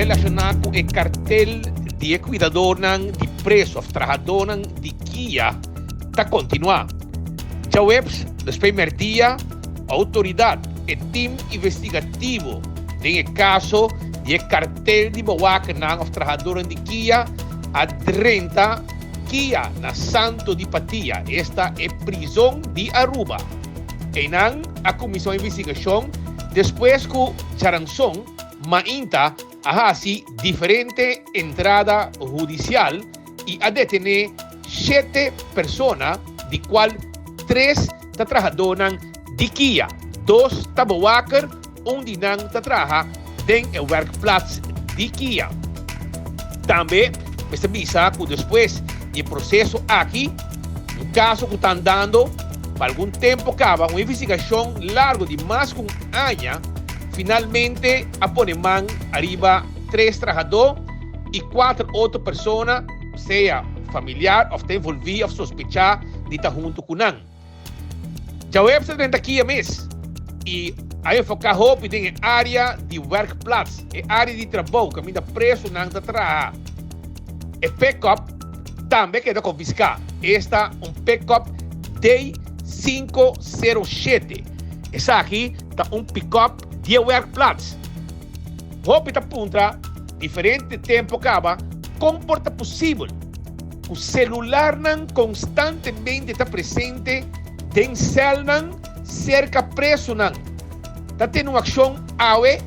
relashoná ku e kartel di e kuidadornan di preso òf trahadónan di kia ta kontinuá. Djaweps despues mèrdia, outoridat, e tim investigativo den e kaso di e kartel di bewakernan òf trahadónan di kia a drenta Kia na Santo di Patia, esta e prizon di Aruba. Einan a kuminsá un investigashon despues ku djaranson mainta a hasi diferente entrada hudisial i a detené shete persona di kual tres ta trahadónan di Kia, dos ta bewaker, un di nan ta traha den e werkplaats di Kia. Tambe mester bisa ku despues di e proseso aki, un kaso ku ta andando pa algun tempu kaba, un investigashon largu di mas ku un aña, finalmente a pone man ariba tres trahadó i kuater otro persona, sea familiar òf ta envolví òf sospechá di ta huntu ku nan. Djaweps ta drenta kia mes i a enfoká hopi den e área di werkplaats, e área di trabou kaminda presonan ta traha. E pickup tambe a keda konfiská, esta un pickup D507. Esaki ta un pickup di e werkplaats. Hopi ta puntra diferente tempu kaba kon por ta posibel ku selularnan konstantemente ta presente den sèlnan serka presunan. Ta tene un akshon awe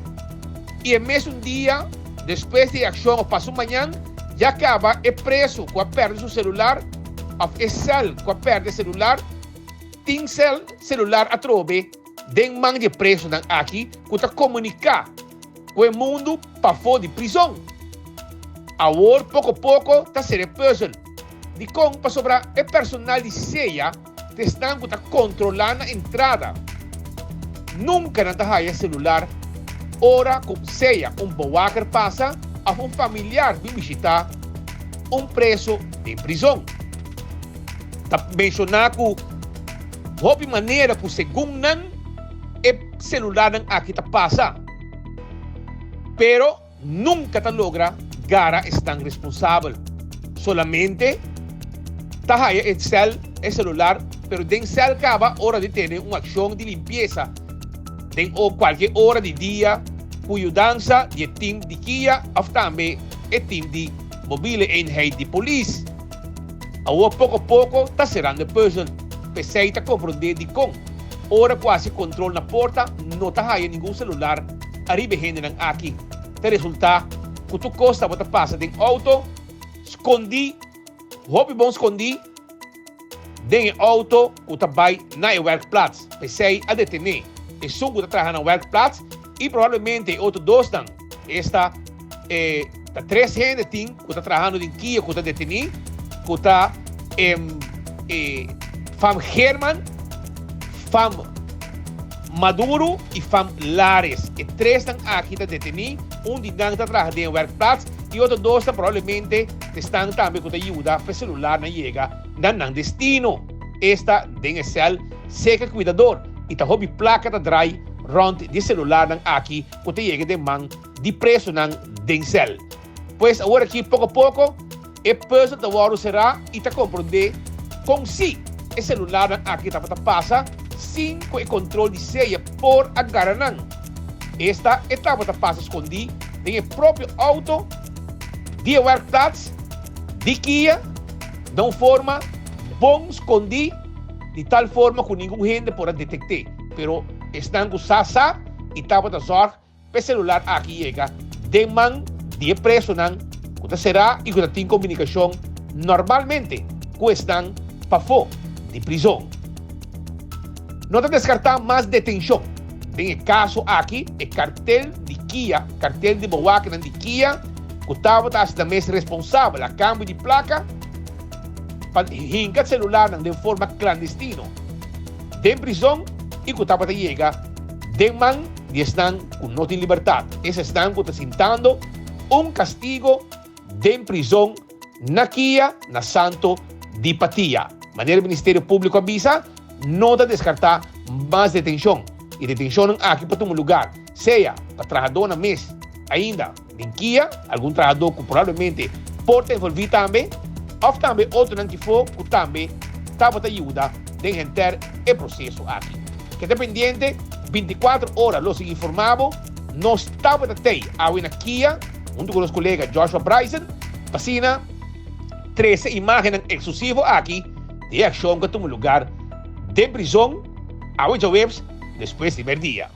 i e mesun dia despues di e akshon òf paso mañan ya kaba e presu ku a pèrdè su selular òf e sèl ku a pèrdè selular tin sèl selular atrobe den man di e presonan aki ku ta komuniká ku e mundu pafó di prizon. Awor poko poko ta ser e pùzel. Dikon? Pasobra e personal di sea ta esnan ku ta kontrolá na entrada. Nunka nan ta haya selular ora ku sea un bewaker pasa òf un familiar bin bishitá un preso den prizon. Ta menshoná ku hopi manera ku segun nan e selularnan aki ta pasa, pero nunka ta logra gara esnan responsabel. Solamente ta haya e sel e selular, pero den sel kaba ora di tene un akshon di limpiesa den o kualke ora di dia ku yudansa di e tim di kia òf tambe e tim di Mobiele Eenheid di polis. Awor poko poko ta serando e puzzel. P'esei ta komprondé dikon ora ku hasi kontrol na porta no ta haya ningun selular ariba e hendenan aki. Ta resultá ku tur kos tabata pasa den outo skondí, hopi bon skondí den e outo ku ta bai na e wèrkplats. P'esei a detené esun ku ta traha na wèrkplats i probablemente e otro dosnan. Esta e ta tres hende tin ku ta trahando den kia ku ta detení, ku ta e e fam German, fam Maduro i fam Lares. E tresnan aki ta detení, un di nan ta traha den e werkplaats i otro dos ta probablemente esnan tambe ku ta yuda pa e selularnan yega na nan destino, esta den e sèl seka kuidador i ta hopi plaka ta drai rònt di e selularnan aki ku ta yega den man di presonan den sèl. Pues awor aki poko poko e pùzel ta wòrdu será i ta komprondé kon si e selularnan aki tabata pasa sin ku e kontrol di seya por a gara nan. Esta e tabata pasa skondí den e propio outo di e wèrkplats di Kia na un forma bon skondí di tal forma ku ningun hende por a detekt'é. Pero esnan ku sa sa i tabata zòrg p'e selular aki yega den man di e presonan ku ta será i ku ta tin komunikashon normalmente ku esnan pafó di prizon. No ta deskartá mas detenshon. Den e kaso aki e kartel di kia, kartel di bewakernan di kia, ku tabata hasi nan mes responsabel a kambio di plaka pa hinka selularnan den forma klandestino den prizon i ku tabata yega den man di esnan ku no tin libertat, es esnan ku ta sintando un kastigo den prizon na Kia na Santo di Patia. Manera Ministerio Públiko a bisa, no ta deskartá mas detenshon. E detenshonnan aki por tuma lugar sea pa trahadónan mes ainda. Den kia, algun trahadó ku probablemente por ta envolví tambe, òf tambe otronan kifó ku tambe tabata yuda den henter e proseso aki. Keda pendiente, 24 ora lo sigui informá bo. Nos tabata tei awe na kia huntu ku nos kolega Joshua Bryson pa asina trese imágennan eksklusivo aki di e akshon ku a tuma lugar den prizon awe djaweps despues di merdia.